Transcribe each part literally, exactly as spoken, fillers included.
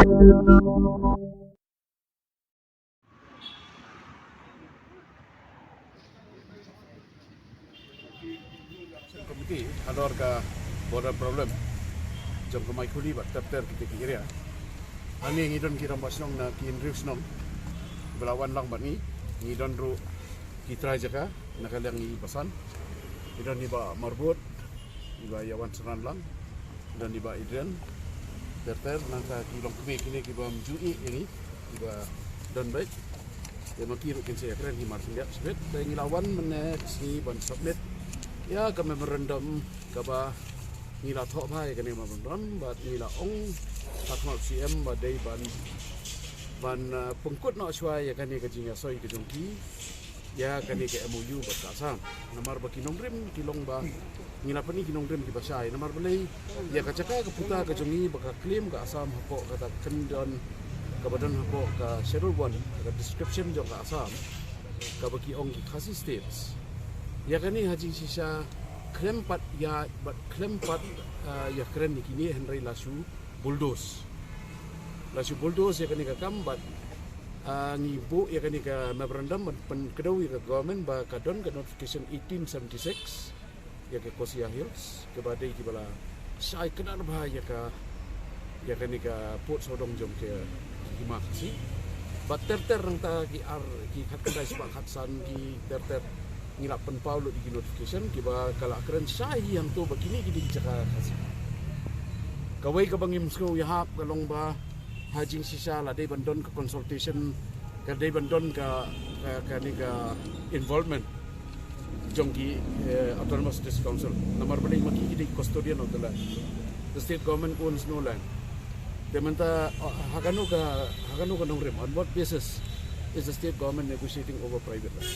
Committee halor ka border problem jong ka Maikhuli bad ter ter kita ki area. Hangne ngi don ki rangbah shnong na ki hynriew shnong ba la wan lang bad ngi. Ngi don ruh ki trai jaka na ka liang i Basan. Ngi don i Bah Marbud, i Bah Yawan Sranlang, don i Bah Adrian, ter ter, nangta ki longkmie kine kiba ym ju ïeh ïa ngi, kiba don beit. Te ma ki ruh kin sa ïakren hi mar shen biang shibit. Te ngi la wan mynne ka sngi ban submit ïa ka memorandum kaba ngi la thoh bha ïa kane ka memorandum bad ngi la ong ha khmat C M ba dei ban, ban, uh, pynkut noh shuwa ïa kane ka jingïasoi ka jong ki ïa kane ka M O U bad ka Assam. Namar ba ki nongrim ki long ba ngi la pyni ki nongrim kiba shai. Namar balei, ïa ka jaka ka puta ka jong ngi ba ka claim ka Assam hapoh kata ka kyndon kaba don hapoh ka Schedule One, ka description jong ka Assam, kaba ki ong ki Khasi States. Ïa kane ha jingshisha khlem pat ïa, bad khlem pat, ah, ïakren ïa kine, hynrei la shu bulldoze. La shu bulldoze ïa kane ka kam bad, ah, ngi buh ïa kane ka memorandum ban pynkdew ïa ka government ba ka don ka notification eighteen seventy-six ïa ka Khasi Hills, kaba dei kiba la shai kdar bha ïa ka, ïa kane ka pud sawdong jong ka hima Khasi. Bad ter ter nangta ki ar, ki khatkhyndai spah khatsan, ki ter ter ngi la pynpaw lut ïa ki notification, kiba ka la kren shai hi hangto ba kine ki dei ki jaka Khasi. Kawei kaba ngim sngew ïahap ka long ba ha jingshisha la dei ban don ka consultation, ka dei ban don ka, ka, kane ka involvement jong ki, eh, Autonomous District Council. Namar balei, ma ki ki dei custodian of the land. The state government owns no land. Te mynta, oh, ha kano ka, ha kano ka nongrim, on what basis is the state government negotiating over private land?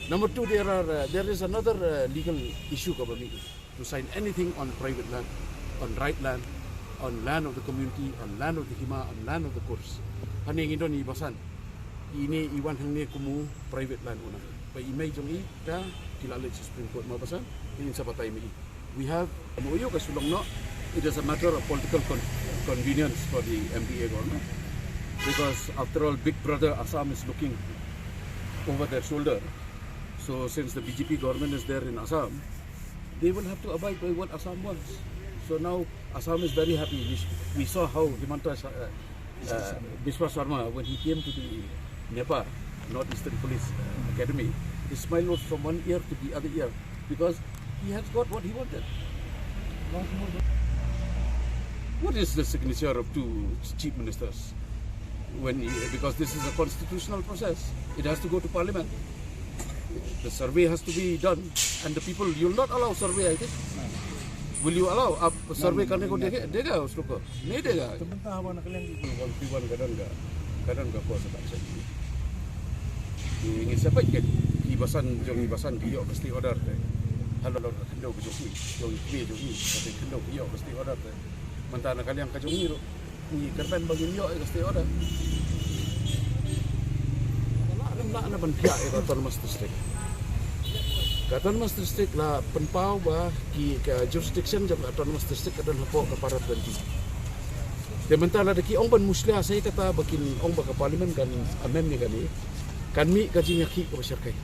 Number two, there are, uh, there is another, uh, legal issue kaba mih. To sign anything on private land, on right land, on land of the community, on land of the hima, on land of the Khurs. Hangne ngi don i Basan. Ine i wan hangne kum u private land owner. Ba i mei jong i, ka ki la leit sha Supreme Court ma Basan, in sa batai ma i. We have M O U ka shu long noh. It is a matter of political con-, convenience for the M D A government. Because after all, Big Brother Assam is looking over their shoulder. So since the B J P government is there in Assam, they will have to abide by what Assam wants. So now Assam is very happy. We, we saw how Himanta Sha-, uh, uh, Biswa Sarma, when he came to the NEPA, North Eastern Police, uh, Academy, his smile was from one ear to the other ear because he has got what he wanted. What is the signature of two chief ministers? When he, because this is a constitutional process, it has to go to parliament. The survey has to be done, and the people, you will not allow survey, I think. Will you allow a survey karne ko dega, dega usko ko? Nahi dega. Te mynta haba na ka liang ki, ki wan ka don ka, ka don ka course of action. Ngi, ngi sa peit ki, ki Basan jong ngi, Basan ki ïoh ka stay order te. Halor ka khyndew ka jong ki, jong ki jong ki, ka khyndew ki ïoh ka stay order te. Mynta na ka liang ka jong ngi ruh, ngi kyrmen ba ngin ïoh ïa ka stay order. Lah, lah na ban pynïaid ïa ka Autonomous District. Ka Autonomous District la pynpaw ba ki, ka jurisdiction jong ka Autonomous District ka don hapoh ka para twenty. Te mynta lada ki ong ban mushlia, sa ïa kata ba kin ong ba ka Parliament kan amend ïa kane, kan mih ka jingïakhih kaba shyrkhei.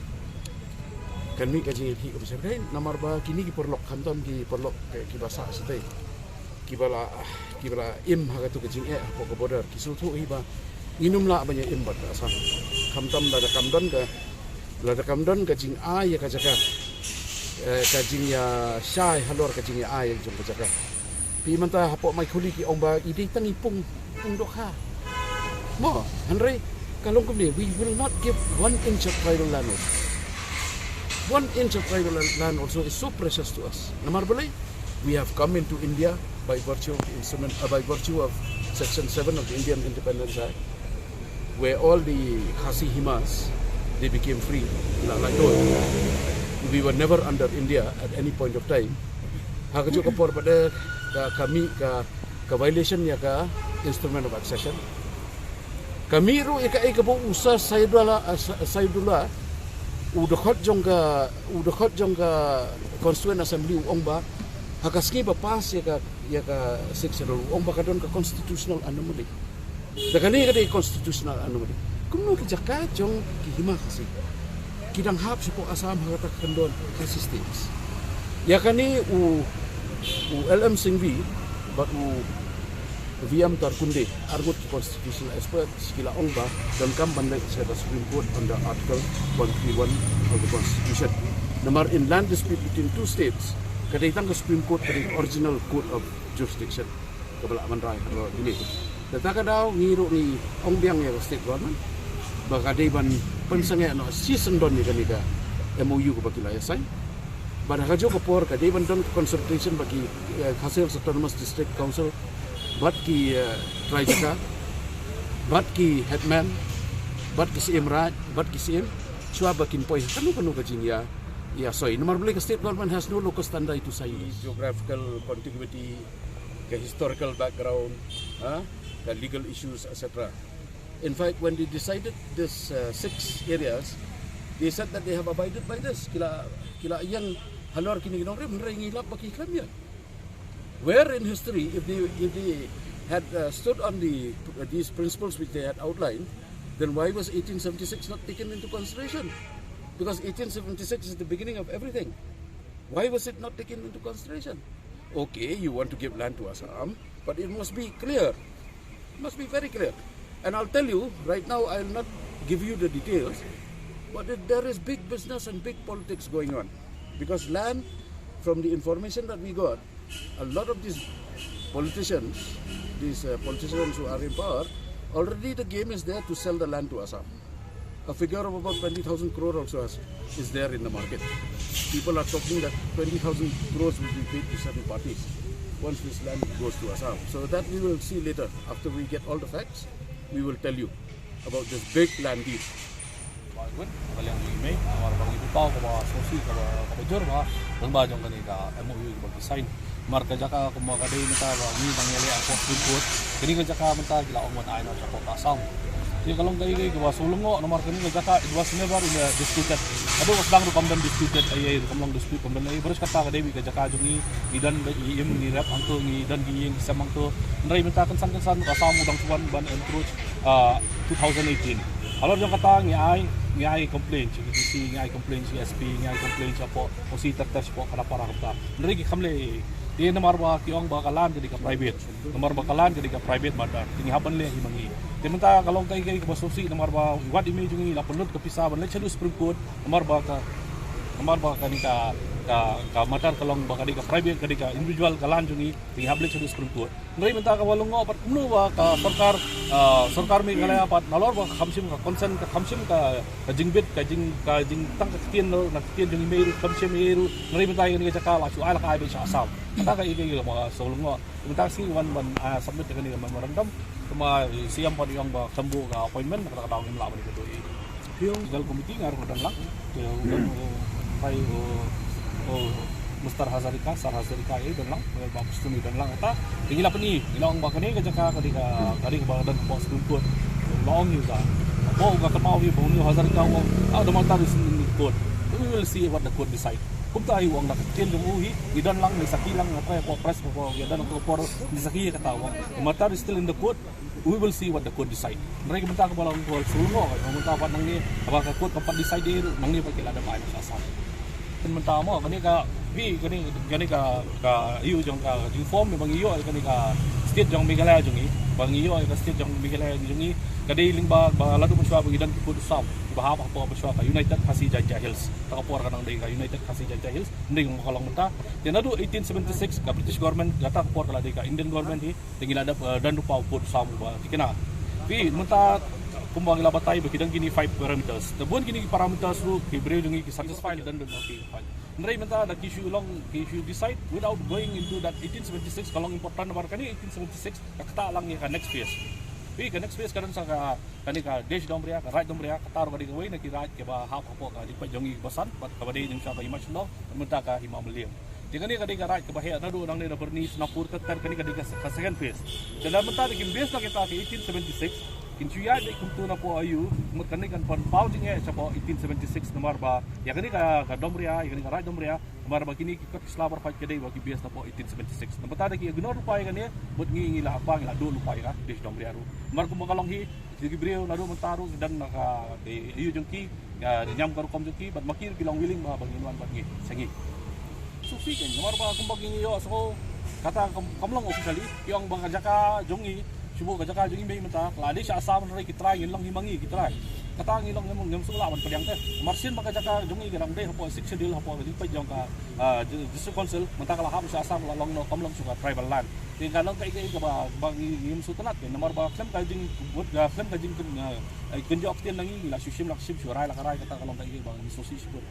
Kan mih ka jingïakhih kaba shyrkhei, namar ba kine ki paralok, khamtam ki paralok, eh, kiba sah shatei, kiba la, kiba la im ha katu ka jingeh hapoh ka border, ki sngewthuh hi ba ngin ym lah ban ïa im bad ka Assam. Khamtam lada kam don ka, lada kam don ka jingai ïa ka jaka, eh, ka jingïashai halor ka jingïaai jong ka jaka. Phi mynta hapoh Maikhuli ki ong ba i dei tang i pung, pung dohkha. Mo, hynrei ka long kumne, we will not give one inch of tribal land also. One inch of tribal land also is so precious to us. Namar balei, we have come into India by virtue of the instrument, uh, by virtue of Section seven of the Indian Independence Act, where all the Khasi Himas, they became free. La, la, we were never under India at any point of time. Ha kajuh ka por pat de ka, ka mih ka, ka violation ïa ka Instrument of Accession. Ka mih ruh ïa kaei kaba u Sir Saidullah, uh, Sa-, Saidullah, u dkhot jong ka, u dkhot jong ka Constituent Assembly u ong ba Ha ka sngi ba pass ïa ka, ïa ka Sixth Schedule, u ong ba ka don ka constitutional anomaly. Te kane ka dei constitutional anomaly. Kumno ki jaka jong ki hima Khasi ki dang hap shapoh Assam ha kata ka kyndon Khasi States. Ïa kane u, u L M Singhvi bad u V M Tarkunde, arngut ki constitutional experts, ki la ong ba donkam ban leit sha ka Supreme Court under Article one three one of the Constitution. Namar in land dispute between two states, ka dei tang ka Supreme Court ka dei original court of jurisdiction kaba lah ban rai halor kine. Te kata ka daw ngi ruh ngi ong biang ïa ka state government ba ka dei ban pynsangeh noh shisien don ïa kane ka M O U kaba ki la ïa sign. Bad ha kajuh ka por ka dei ban don consultation bad ki, eh, Khasi Hills Autonomous District Council, bad ki, eh, trai jaka, bad ki headman, bad ki Syiem Raij, bad ki Syiem, shuwa ba kin poi ha kano kano ka jingïa, ïa soi. Namar balei ka state government has no locus standi to sign this. Geographical contiguity, ka historical background, ha, ka legal issues, et cetera. In fact, when they decided this, uh, six areas, they said that they have abided by this. Ki la, ki la ïeng halor kine ki nongrim, hynrei ngi lap ba ki khlem ïeng. Where in history, if they, if they had, uh, stood on the, uh, these principles which they had outlined, then why was eighteen seventy-six not taken into consideration? Because eighteen seventy-six is the beginning of everything. Why was it not taken into consideration? Okay, you want to give land to Assam, but it must be clear. It must be very clear. And I'll tell you, right now, I'll not give you the details, but it, there is big business and big politics going on. Because land, from the information that we got, a lot of these politicians, these, uh, politicians who are in power, already the game is there to sell the land to Assam. A figure of about twenty thousand crore also has, is there in the market. People are talking that twenty thousand crores will be paid to certain parties once this land goes to Assam. So that we will see later. After we get all the facts, we will tell you about this big land deal. Ba win, ba liang jong i mei, namar ba ngi pynpaw kaba sngewsih, kaba, kaba jur ba, lyngba jong kane ka M O U ba ki sign. Namar ka jaka kumba ka dei mynta ba ngi dang ïaleh hapoh Supreme Court. Kane ka jaka mynta ki la ong ban ai noh shapoh ka Assam. Te ka long kaei kaei kaba sngewlyngngoh, namar kane ka jaka it was never in a disputed. Haduh ba sdang ruh kam don disputed, ei ei ruh kam long dispute, kam don ei, baris kata ka dei ka jaka jong ngi, ngi don ba ngi im, ngi rep hangto, ngi don ki ïing ki sem hangto. Hynrei mynta kynsan kynsan ka Assam u dang shu wan ban encroach, ah, two thousand eighteen. Halor jong kata ngi ai, ngi ai complaint sha ki D C, ngi ai complaint sha S P, ngi ai complaint shapoh O C ter ter shapoh Khanapara kumta. Hynrei ki khlem leh ei ei. Te namar ba ki ong ba ka land ka dei ka private. Namar ba ka land ka dei ka private matter. Te ngi hap ban leh hi ma ngi. Te mynta ka long kaei kaei kaba sngewsih namar ba wat i mei jong ngi la pynlut ka pisa ban leit shaduh Supreme Court. Namar ba ka, namar ba kane ka, ka, ka matter ka long ba ka dei ka private, ka dei ka individual ka land jong ngi. Te ngi hap leit shaduh Supreme Court. Hynrei mynta kaba lyngngoh pat kumno ba ka sorkar, ah, sorkar Meghalaya pat nalor ba ka kham shim ka consent, ka kham shim ka, ka jingbit, ka jing, ka jingtang ka ktien, na ktien jong i mei ruh kham shim ei ruh. Hynrei mynta ïa kane ka jaka la shu ai, la ka ai beit sha Assam. Kata kaei kaei kaba sngewlyngngoh. Mynta ka sngi wan ban, ah, submit ïa kane ka memorandum. Kumba i C M pat i ong ba khlem buh ka appointment, kata ka daw ngim lah ban ïakynduh ei. Phi ong legal committee nga ruh nga don lang. Te u don u, u, u Mister Hazarika, Sir Hazarika, eh, don lang, Bah Prestone don lang kata. Te ngi la pyni, ngi la ong ba kane ka jaka ka dei ka, ka dei kaba don hapoh Supreme Court. La ong ïa u Sir. Hapoh ka kynmaw hi ba une u Hazarika u ong, ah, the matter is in the court. We will see what the court decide. Kumta hi u ong da ka ktien jong u hi, ngi don lang, ngi sakhi lang, nga try hapoh press, hapoh, ngi don hapoh por, ngi sakhi ïa kata u ong. The matter is still in the court. We will see what the court decide. Hynrei ka bynta kaba long kaba sngewlyngngoh, ka bynta pat nangne, haba ka court kam pat decide ei ruh, nangne pat ki la dep ai noh sha Assam. Te mynta mo, kane ka, phi, kane, kane ka, ka, ïa jong ka, jingform ba ngi ïoh, kane ka state jong Meghalaya jong ngi, ba ngi ïoh, ka state jong Meghalaya jong ngi, ka dei lyngba, ba la dep mynshwa ba ngi don ki pud u saw, ba hap hapoh mynshwa ka United Khasi Jaintia Hills. Kata ka por ka dang dei ka United Khasi Jaintia Hills, hynrei ka long mynta. Te naduh eighteen seventy-six, ka British government, kata ka por ka la dei ka Indian government hi, te ngi la dep, eh, don ruh u pud u saw ba thikna. Phi, mynta kumba ngi la batai ba ki don kine five parameters. Te bun kine ki parameters ruh ki briew jong ngi ki satisfy, don don ki five. Hynrei mynta da ki shu long, ki shu decide without going into that eighteen seventy-six, ka long important namar kane eighteen seventy-six ka ktah lang ïa ka next phase. Phi, ka next phase ka don sa ka, kane ka Desh Dumbriya, ka Raij Dumbriya, kata ruh ka dei kawei na ki raij kiba hap hapoh ka jingpeit jong ngi ba san, bad kaba dei jong ka Hima Shnong, mynta ka Hima Mylliem. Te kane ka dei ka raij kaba heh naduh nangne na Byrni, Sonapur, ter ter, kane ka dei ka, ka second phase. Te lada mynta da kim base na kita ka eighteen seventy-six, kin shu ïaid beit kumto napoh aiu, mut kane kan pynpaw jingeh shapoh eighteen seventy-six namar ba ïa kane ka, ka Dumbriya, ïa kane ka Raij Dumbriya, Namar ba kine ki kot ki sla ba pha ka dei ba ki base na hapoh eighteen seventy-six. Namar ta da ki ignore lypa ïa kane, bad ngi ngi la hap ngi la duh lypa ïa ka, dei dom ria ruh. Namar kumba ka long hi, ki briew naduh mynta ruh ki don na ka, ki ïa jong ki, ïa, ñiam ka rukom jong ki, bad ma ki ruh ki long willing ba, ba ngin wan bad ngi, sa ngi. Sngewsih kein, namar ba kumba ngi ïoh sngew, kata kam, kam long officially, ki ong ba ka jaka jong ngi, shu buh ka jaka jong ngi mei mynta, la dei sha Assam hynrei ki trai ngin long hi ma ngi ki trai. Kata ngi long ngim, ngim sngewlah ban pdiang te. Namar shisien ba ka jaka jong ngi ka dang dei hapoh Sixth Schedule, hapoh ka jingpeit jong ka, ah, Di-, District Council, mynta ka la hap sha Assam, la long noh, kam long shu ka tribal land. Te ka long kaei kaei kaba, ba ngi, ngim sngewtynnat kein, namar ba khlem ka jing, khlem ka jing, ah, kynjoh ktien na ngi, ngi la shu shim la shim, shu rai la ka rai, kata ka long kaei kaei ba ngi sngewsih shibun.